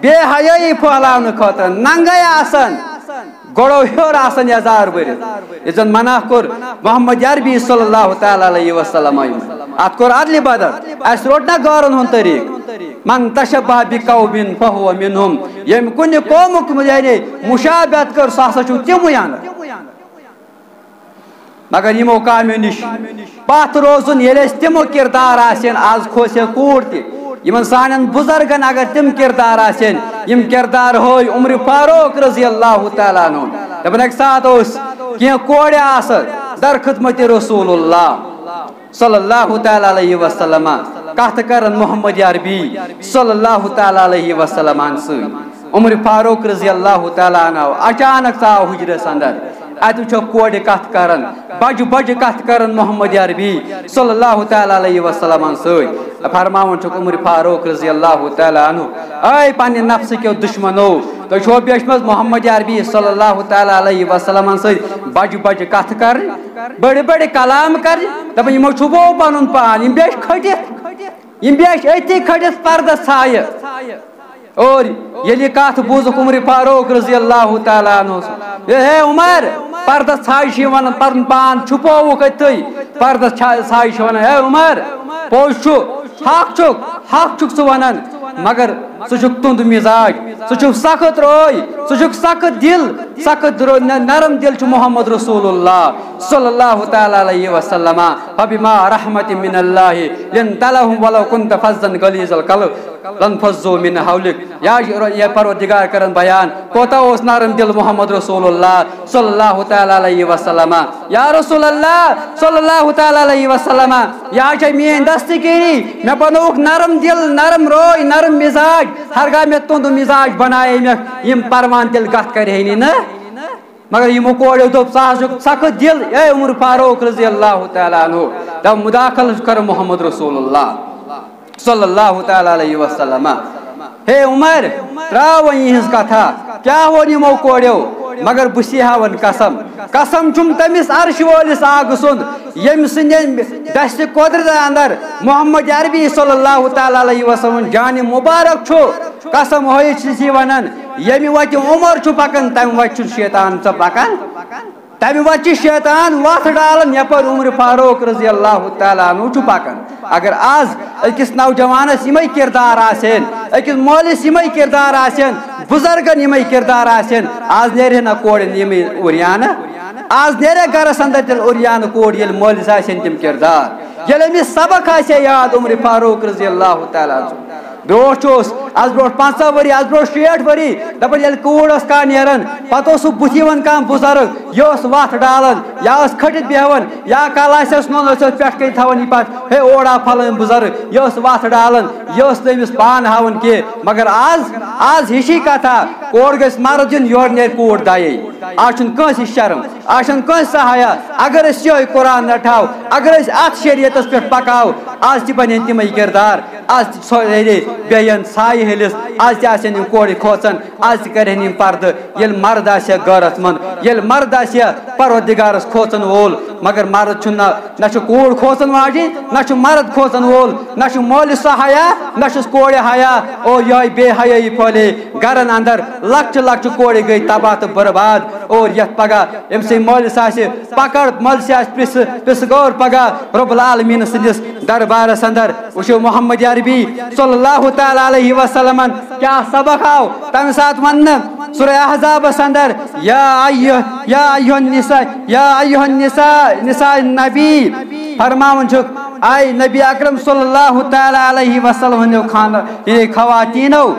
بے حیٲیی پھٔہلاونہٕ خٲطرٕ، ننگے آسان، گۄڈو ہیوٚر آسان یزار بٔرِتھ۔ ییٚتہِ زن منع کوٚر محمد عربی صلی اللہ تعالیٰ علیہ وسلم، اتھ کوٚر عدلہِ بدل۔ اسہِ روٚٹ نہ غٲرن ہُنٛد طریٖقہٕ؟ من تشبہ بقوم فہو منہم۔ ییٚمہِ کُنہِ قومُک یعنی مشابہت کٔر، سُہ ہسا چھُ تِمُے انان۔ مگر یِمو کامیو نِش پتھ روزُن، ییٚلہِ اَسہِ تِمو کردار آسن، از کھوژِ ہے کوٗر تہِ، یِمن سانٮ۪ن بُزرگن اگر تِم کردار آسن، یِم کردار ہٲوۍ عمر فاروق رضی اللہ تعالیٰ عنہ۔ دپان اکہِ ساتہٕ اوس کینٛہہ کورِ آسہٕ در خدمت رسول اللہ صلی اللہ تعالیٰ علیہ وسلم کتھ کران محمد عربی صلی اللہ تعالیٰ علیہ وسلم سۭتۍ۔ عمر فاروق رضی اللہ تعالیٰ عنہ اچانک ژاو حجرس اندر۔ اتہِ وٕچھو کورِ کتھ کران، بجہِ بجہِ کتھ کران محمد عربی صلی اللہ تعالیٰ علیہ وسلم سۭتۍ۔ فرماوان چھُکھ عمر فاروق رضی اللہ تعالیٰ عنہ، اے پننہِ نفسہٕ کیو دشمنو، تُہۍ چھِو بیچھمٕژ محمد عربی صلی اللہ تعالیٰ علیہ وسلم سۭتۍ بجہِ بجہِ کتھ کرٕنۍ، بٔڑۍ بٔڑۍ کلام کرٕنۍ، دپان یِمو چھُپوو پنُن پان، یِم بیچھِ کھٔٹِتھ، یِم بیچھِ أتھی کھٔٹِتھ پردس ژھایہِ۔ اور ییٚلہِ یہِ کتھ بوٗزُکھ عمر فاروق رضی اللہ تعالیٰ عنہ، ہے، ہے عمر، پردس ژھایہِ چھِ یِوان، پنُن پان چھُپووُکھ أتھٕے، پردس چھا-، ژھایہِ چھِ ونان، ہے عمر، پوٚز چھُ، حق چھُکھ، حق چھُکھ ژٕ ونان، مگر ژٕ چھُکھ تُند مزاج، ژٕ چھُکھ سخت روے، ژٕ چھُکھ سخت دل، سخت درو-، نہ-، نرم دل چھُ محمد رسول اللہ صلی اللہ تعالیٰ علیہ وسلم۔ فبما رحمة من الله لنت لهم ولو كنت فظا غليظ القلب لانفضوا من حولك۔ یا، یا پروردگار کرن بیان، کوتاہ اوس نرم دل محمد رسول اللہ صلی اللہ تعالیٰ علیہ وسلم۔ یا رسول اللہ صلی اللہ تعالیٰ علیہ وسلم، یا چھے میٲنۍ دستگیری، مےٚ بنووُکھ نرم دل، نرم روے، نرم مزاج، ہرگاہ مےٚ تُہُنٛد مزاج بنایے مےٚ، یِم پروان تیٚلہِ کتھ کرِہے نہٕ۔ مگر یِمو کوریو دوٚپ، "ژٕ حظ چھُکھ سخت دل، اے عمر فاروق رضی اللہ تعالیٰ عنہ۔" دوٚپ، "مداخلت چھُ کران محمد رسول اللہ صلی اللہ تعالیٰ علیہ وسلم۔ ہے عمر، تراو وۄنۍ یِہنٛز کتھا، کیٛاہ ووٚن یِمو کوریو؟" مگر بہٕ سیہاون قسم، قسم چھُم تٔمِس عرش وٲلِس آگہٕ سُنٛد، ییٚمہِ سٕنٛدِ دستِ قدرت اندر محمد عربی صلی اللہ تعالیٰ علیہ وسلم جانِ مبارک چھُ۔ قسم ہٲیِتھ چھِ یہِ ونان، ییٚمہِ وتہِ عمر چھُ پکان، تمہِ وتہِ چھُنہٕ شیطان ژےٚ پکان۔ تمہِ وتہِ چھُ شیطان وتھ ڈالان، یپٲرۍ عمر فاروق رضی اللہ تعالیٰ عنہ چھُ پکان۔ اگر آز أکِس نوجوانس یِمے کردار آسن، أکِس مٲلِس یِمے کردار آسن، بُزرگن یِمے کردار آسن، آز نیرِ ہے نہ کورٮ۪ن یِمے عریانہٕ، آز نیرِ ہے گرس اندر تیٚلہِ عریانہٕ کورِ، ییٚلہِ مٲلِس آسن تِم کردار، ییٚلہِ أمِس سبق آسہِ ہے یاد عمر فاروق رضی اللہ تعالیٰ عنہ۔ برونٛٹھ چھُ اوس، از برونٛٹھ پنٛژاہ ؤری، از برونٛٹھ شیٹھ ؤری، دپان ییٚلہِ کوٗر ٲس کانٛہہ نیران، پتہٕ اوس سُہ بُتھِ یِوان کانٛہہ بُزرگ، یہِ اوس وتھ ڈالان، یا ٲس کھٔٹِتھ بیٚہوان، یا کلہٕ آسٮ۪س نوٚن، ٲسۍ ٲسۍ پٮ۪ٹھ کَنہِ تھاوان یہِ پتھ، "ہے، اوڑ آو پھلٲنۍ بُزرگ، یہِ ٲس وتھ ڈالان، یہِ ٲس نہٕ أمِس پان ہاوان کینٛہہ۔" مگر از، از ہِشی کتھا، کورِ گژھِ مرد یُن، یورٕ نیرِ کوٗر دَیے۔ از چھُنہٕ کٲنٛسہِ شرم، از چھُنہٕ کٲنٛسہِ حیا۔ اگر أسۍ یِہوٚے قرآن رٹہاو، اگر أسۍ اتھ شریعتس پٮ۪ٹھ پکاو، از تہِ بنن تِمے کردار۔ از تہِ ژھۄرے بیٚیَن ژھایہِ ہلِس، از تہِ آسن یِم کورِ کھوژان، از تہِ کرن یِم پردٕ۔ ییٚلہِ مرد آسہِ ہا غٲرت مند، ییٚلہِ مرد آسہِ ہا پروردگارس کھوژن وول، مگر مرد چھُنہٕ نہ، نہ چھُ کوٗر کھوژن واجِنۍ، نہ چھُ مرد کھوژن وول، نہ چھُ مٲلِس سۄ حیا، نہ چھُس کورِ حیا۔ او یِہوٚے بے حیٲیی پھٲلے گرن اندر، لۄکچہِ لۄکچہِ کورِ گٔے تباہ تہٕ برباد۔ اور یتھ پگاہ أمۍ سٕنٛدۍ مٲلِس آسہِ پکڑ، مٲلِس آسہِ پرٛژھ، پرٛژھ غور پگاہ رب العالمین سٕنٛدِس دربارس اندر۔ وٕچھِو محمد عربی صلی اللہ تعالیٰ علیہ وسلمن کیٛاہ سبق آو تمہِ ساتہٕ وننہٕ سورہ احزابس اندر، یا ایہ، یا ایہ النساء، یا ایہ النساء، نساء النبی۔ فرماوان چھُکھ، اے نبی اکرم صلی اللہ تعالیٰ علیہ وسلم ہٕنٛدیو خانہ، یعنی خواتینو،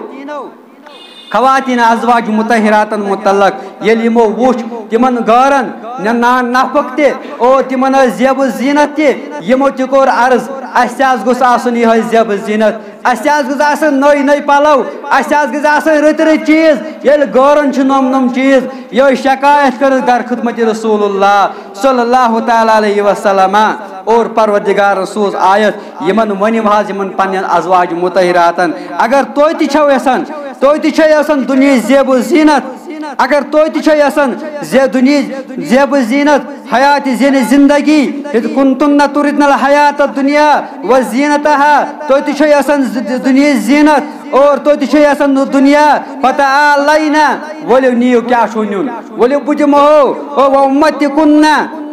خواتین ازواج مطہراتن متعلق ییٚلہِ یِمو وُچھ، تِمن غٲرن نہ نان نفق تہِ اور تِمن ٲسۍ زیب و زینت تہِ، یِمو تہِ کوٚر عرض، اسہِ تہِ حظ گوٚژھ آسُن یِہوٚے زیب و زینت، اسہِ تہِ حظ گٔژھ آسٕنۍ نٔے نٔے پلو، اسہِ تہِ حظ گٔژھ آسٕنۍ رٕتۍ رٕتۍ چیٖز۔ ییٚلہِ غٲرن چھِ نوٚم نوٚم چیٖز، یِہوٚے شکایت کٔرٕکھ در خدمت رسول اللہ صلی اللہ تعالیٰ علیہ وسلم۔ اور پروردگارن سوز آیت، یِمن ؤنِو حظ، یِمن پننٮ۪ن ازواج مطہراتن، اگر تُہۍ تہِ چھِو یژھان، تُہۍ تہِ چھِو یژھان دُنیہٕچ زیب و زینت، اگر تُہۍ تہِ چھِو یژھان زِ دُنیہٕچ زیب و زینت، حیات زینِ زندگی، اذ کنتن تردن الحیات الدنیا و زینتہا، تُہۍ تہِ چھِو یژھان ز-، دُنیہٕچ زینت اور تُہۍ تہِ چھِو یژھان دُنیا، فتعالینا، ؤلِو نِیِو کیٛاہ چھُو نیُن، ؤلِو بہٕ دِمہو، او و امتعکن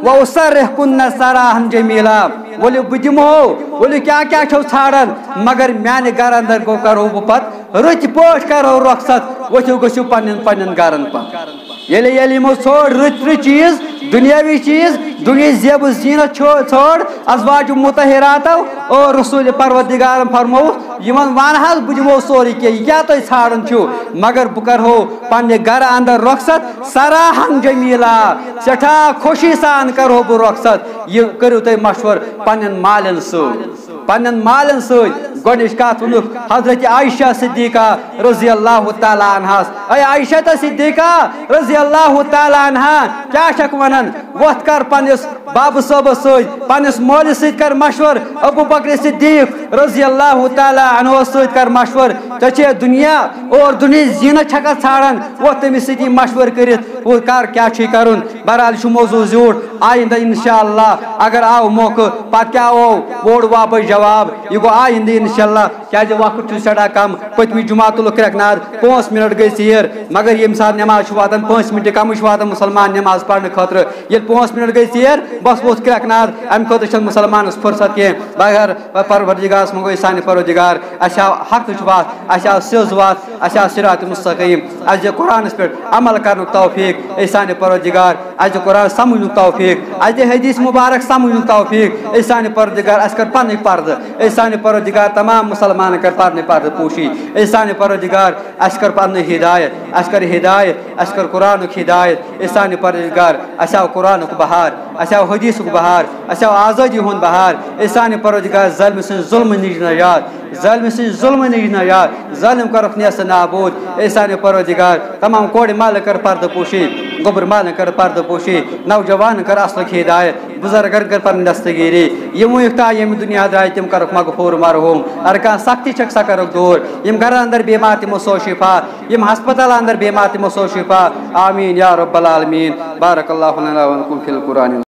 و اسرحکن سراحا جمیلا، ؤلِو بہٕ دِمہو، ؤلِو کیٛاہ کیٛاہ چھِو ژھانڈان، مگر میانہِ گرٕ اندر گوٚو کرو بہٕ پتہٕ رٕتۍ پٲٹھۍ کرو رۄخصت، ؤتھِو گٔژھِو پننٮ۪ن پننٮ۪ن گرن پتہٕ۔ ییٚلہِ ییٚلہِ یِمو ژھٲنڈ رٕتۍ رٕتۍ چیٖز، دُنیاوی چیٖز، دُنیہٕچ زیب و زینت چھو-، ژھٲنڈ، ازواج مطہراتو اور رسول پروردگارن فرمووُکھ، یِمن ون حظ بہٕ دِمو سورُے کینٛہہ، یہِ کیٛاہ تُہۍ ژھانڈان چھِو، مگر بہٕ کرہو پننہِ گرٕ اندر رۄخصت سراحا جمیلا، سٮ۪ٹھاہ خوشی سان کرہو بہٕ رۄخصت۔ یہِ کٔرِو تُہۍ مشور پننٮ۪ن مالٮ۪ن سۭتۍ۔ پننٮ۪ن مالٮ۪ن سۭتۍ۔ گۄڈٕنِچ کتھ ووٚنُکھ حضرت عائشہ صدیقہ رضی اللہ تعالیٰ عنہس، اے عائشہ تہٕ صدیقہ رضی اللہ تعالیٰ عنہا، کیٛاہ چھکھ ونان؟ وۄتھ کر پننِس بابہٕ صٲبس سۭتۍ، پننِس مٲلِس سۭتۍ کر مشور، ابو بکر صدیق رضی اللہ تعالیٰ عنہس سۭتۍ کر مشور۔ ژےٚ چھے دُنیا اور دُنیہٕچ زینت چھکھ ژھانڈان، وۄتھ تٔمِس سۭتی مشور کٔرِتھ، وۄنۍ کر کیٛاہ چھُے کرُن۔ بہرحال، یہِ چھُ موضوع زیوٗٹھ۔ آیندٕ انشاءاللہ اگر آو موقعہٕ، پتہٕ کیٛاہ آو، ووٚڑ واپس جواب۔ یہِ گوٚو آیندٕ انشاءاللہ، کیٛازِ وقت چھُ سٮ۪ٹھاہ کم۔ پٔتمہِ جمعہ تُلُکھ کرٛٮ۪کھ ناد، پانٛژھ منٹ گٔے ژیر، مگر ییٚمہِ ساتہٕ نٮ۪ماز چھُ واتان، پانٛژھ منٹ کمٕے چھُ واتان مُسلمان نٮ۪ماز پرنہٕ خٲطرٕ۔ ییٚلہِ پانٛژھ منٹ گٔے ژیر، بس ووٚتھ کرٛٮ۪کھ ناد، امہِ خٲطرٕ چھُنہٕ مُسلمانس فرصت کینٛہہ۔ مگر پروردگارس منٛگو أسۍ، سانہِ پروردگار، اسہِ ہاو حقٕچ وتھ، اسہِ ہاو سیٚز وتھ، اسہِ ہاو صراط مستقیم، اسہِ دِ قرآنس پٮ۪ٹھ عمل کرنُک توفیق، اے سانہِ پروردگار، اسہِ دِ قرآن سمجھنُک توفیق، اسہِ دِ حدیث مبارک سمجھنُک توفیق، اے سانہِ پروردگار، اسہِ کر پنٕنۍ پردٕ، اے سانہِ پروردگار، تمام مسلمانن کر پنٕنۍ پردٕ پوشی، اے سانہِ پروردگار، اسہِ کر پنٕنۍ ہدایت، اسہِ کر ہدایت، اسہِ کر قرآنُک ہدایت، اے سانہِ پروردگار، اسہِ آو قرآنُک بہار، اسہِ آو حدیثُک بہار، اسہِ آو آزٲدی ہُنٛد بہار، اے سانہِ پروردگار، ظٲلمہٕ سٕنٛدۍ ظُلمہٕ نِش نجات، ظٲلمہٕ سٕنٛدۍ ظُلمہٕ نِش نجات، ظٲلِم کَرُکھ نیست نابوٗد۔ اے سانہِ پروردگار، تمام کورِ مالہٕ کر پردٕ پوشی، گوٚبُر مالَن کر پردٕ پوشی، نوجوانَن کر اصلٕکۍ ہدایت، بُزرگَن کر پنٕنۍ دستگیری۔ یِم وٕنیُک تام ییٚمہِ دُنیا درٛاے، تِم کَرُکھ مغفوٗر مرحوٗم۔ ہر کانٛہہ سختی چھکھ، سۄ کَرُکھ دوٗر۔ یِم گرَن اندر بیمار، تِمو سوز شفا۔ یِم ہسپتال اندر بیمار، تِمو سوز شفا۔ آمین یا رب العالمین۔ بارک اللہ لنا ولکم فی القرآن۔